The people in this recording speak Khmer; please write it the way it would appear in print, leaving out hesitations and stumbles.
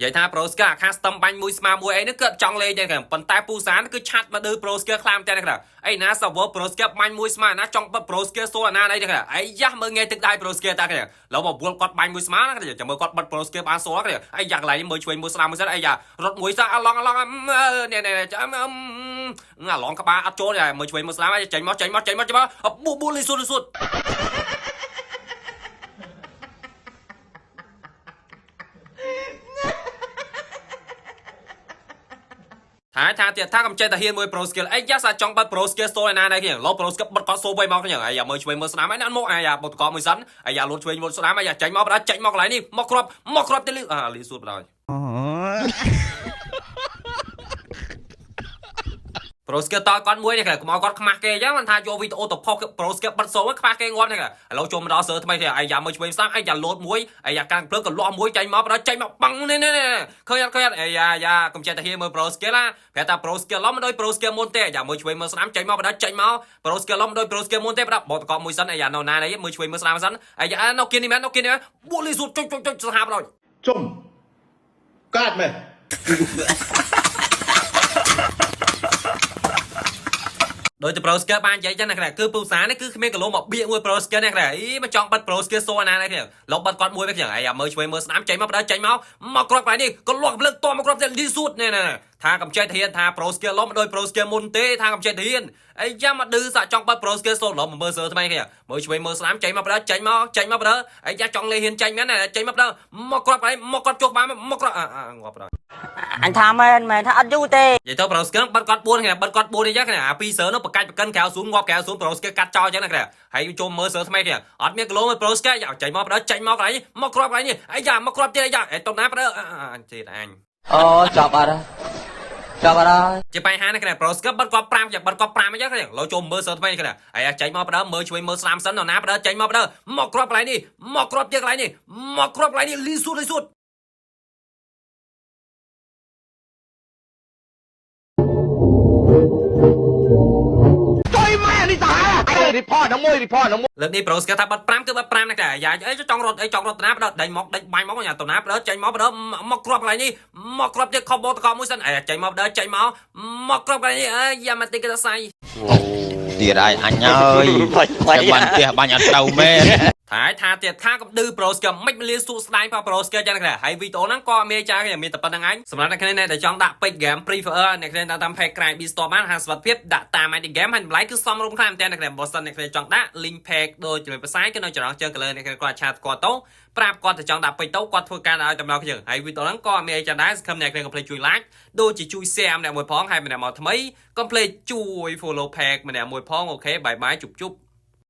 និយាយថា Pro Skill អា custom បាញ់មួយស្មើមួយអីហ្នឹងគឺអត់ចង់លេងទេប៉ុន្តែពូសានគឺឆាត់មកឌឺ Pro Skill ខ្លាំងតែហ្នឹងអីណា server Pro Skill បាញ់មួយស្មើណាចង់បិទ Pro Skill សួរអាណាអីហ្នឹងអីយ៉ាមើលងាយទឹកដៃ Pro Skill តាគ្នាឡូវមកវល់គាត់បាញ់មួយស្មើណាចាំមើលគាត់បិទ Pro Skill បានសួរគ្នាអីយ៉ាកន្លែងនេះមើលឆ្វេងមើលស្ដាំមួយសិនអីយ៉ារត់មួយសិនអាឡងអាឡងនេះនេះចាំអាឡងក្បាលអត់ចូលទេមើលឆ្វេងមើលស្ដាំចេញមកចេញមកចេញមកចេញមកប៊ូប៊ូលីស៊ូលីស៊ូ ថាថាទៀតថាកំចេះតែហ៊ានមួយ Pro Skill អីយ៉ាសាចង់បិទ Pro Skill សូឯណាដែរគ្នាលោ Pro Skill បិទគាត់សូវមកគ្នាអាយ៉ាមើលឆ្វេងមើលស្ដាំឯណាមកអាយ៉ាបតកមួយសិនអាយ៉ាលូតឆ្វេងលូតស្ដាំអាយ៉ាចេញមកបដាចេញមកកន្លែងនេះមកគ្រាប់មកគ្រាប់ទៅលីអាលីសួតបដា Pro Skill តគាត់មួយនេះគេកុំឲ្យគាត់ខ្មាស់គេអញ្ចឹងមិនថាយកវីដេអូទៅផុស Pro Skill បិទសូខ្មាស់គេងាប់នេះគេឥឡូវចូលមកដល់សើថ្មីគេអាយ៉ាមើលឆ្វេងស្ដាំអាយ៉ាលោតមួយអាយ៉ាកាំងភ្លើងក៏លាស់មួយចេញមកបដាចេញមកបាំងនេះនេះឃើញអត់ឃើញអត់អាយ៉ាយ៉ាកុំចេះតែហ៊ានមើល Pro Skill ណាប្រាប់ថា Pro Skill ឡំមិនដូច Pro Skill មុនទេអាយ៉ាមើលឆ្វេងមើលស្ដាំចេញមកបដាចេញមក Pro Skill ឡំមិនដូច Pro Skill មុនទេបដាបតកមួយសិនអាយ៉ានៅណានេះមើលឆ្វេងមើលស្ដាំសិនអាយ៉ានៅគៀននេះមែននៅគៀននេះបួលីស៊ូចុចចុចចុចសាហាបដល់ ជុំកាត់មែន ដោយតែ Pro Skill បាននិយាយចឹងណាគឺពូសានេះគឺគ្មានគីឡូមកបៀកមួយ Pro Skill នេះអីមកចង់បិទ Pro Skill សូណានេះគ្នាលោកបិទគាត់មួយវិញអីមើលឆ្វេងមើលស្ដាំចេញមកបដចេញមកមកគ្រាប់កន្លែងនេះក៏លាស់ភ្លើងតមកគ្រាប់ទៀតលីស៊ូតនេះណាថាកំចេះធានថា Pro Skill ឡំដោយ Pro Skill មុនទេថាកំចេះធានអីយ៉ាមកឌឺសាក់ចង់បិទ Pro Skill សូឡំមើលសើថ្មីគ្នាមើលឆ្វេងមើលស្ដាំចេញមកបដចេញមកចេញមកបដអីយ៉ាចង់លេហ៊ានចេញមែនចេញមកបដមកគ្រាប់កន្លែងមកគ្រាប់ជោគបានមកគ្រាប់ងាប់បដ អញថាមែនមែនថាអត់យូរទេ និយាយទៅ Pro Skill បិទគាត់4គ្នាបិទគាត់4នេះចឹងគ្នាអាពីរសើនោះបកាច់បកិនក្រៅស៊ូងាប់ក្រៅស៊ូ Pro Skill កាត់ចោលចឹងណាគ្នាហើយចូលមើលសើថ្មីគ្នាអត់មានគីឡូមើល Pro Skill យ៉ាចេញមកបដចេញមកកន្លែងមកគ្រាប់កន្លែងនេះអីយ៉ាមកគ្រាប់ទៀតអីយ៉ាអេតុណាបដអញទៀតអញ អូចប់អត់ហើយចប់អត់ហើយ ជាបញ្ហានេះគ្នា Pro Skill បិទគាត់5យ៉ាបិទគាត់5អញ្ចឹងគ្នាលោចូលមើលសើថ្មីគ្នាអាយ៉ាចេញមកបដមើលជួយមើលស្រាមសិនណាបដចេញមកបដមកគ្រាប់កន្លែងនេះមកគ្រាប់ទៀតកន្លែងនេះមកគ្រាប់កន្លែងនេះលីស៊ូលីស៊ូ ចុយម៉ែនេះតា report ហ្នឹងមួយ report ហ្នឹងមួយ លើកនេះ Pro Skill ថាបិទ5គឺបិទ5ណាស់យ៉ាអីចង់រត់អីចង់រត់តាណាបដដេញមកដេញបាញ់មកយ៉ាតាណាបដចេញមកបដមកគ្រាប់កន្លែងនេះមកគ្រាប់ទៀតខបតកមួយសិនអីចេញមកបដចេញមកមកគ្រាប់កន្លែងនេះអីយ៉ាមកតិចក៏សៃ ទៀតហើយអញហើយតែបាញ់ផ្ទះបាញ់អត់ត្រូវមែន ថាថាទៀតថាកំឌឺ Pro Skill មិនមលាសួស្ដាយផង Pro Skill ចឹងណាហើយវីដេអូហ្នឹងក៏មានចាគេមានតែប៉ុណ្្នឹងឯងសម្រាប់អ្នកគ្នាដែលចង់ដាក់ពេជ្រ game Free Fire អ្នកគ្នាតាម page ក្រៃ B Store បានហាងសុវត្ថិភាពដាក់តាម ID game ហើយតម្លៃគឺសមរម្យខ្លាំងមែនតើអ្នកគ្នាបើសិនអ្នកគ្នាចង់ដាក់ link page ដូចជំនួយផ្សាយគឺនៅចំណងជើងកលើអ្នកគ្នាគាត់ឆាតគាត់ទៅប្រាប់គាត់ទៅចង់ដាក់ពេជ្រទៅគាត់ធ្វើការឲ្យតម្លៃយើងហើយវីដេអូហ្នឹងក៏មានអីចឹងដែរសង្ឃឹមអ្នកគ្នាកុំភ្លេចជួយ like ដូចជាជួយ share ម្នាក់មួយផងហើយម្នាក់មកថ្មីកុំភ្លេចជួយ follow page ម្នាក់មួយផង OK bye bye ជប់ជប់។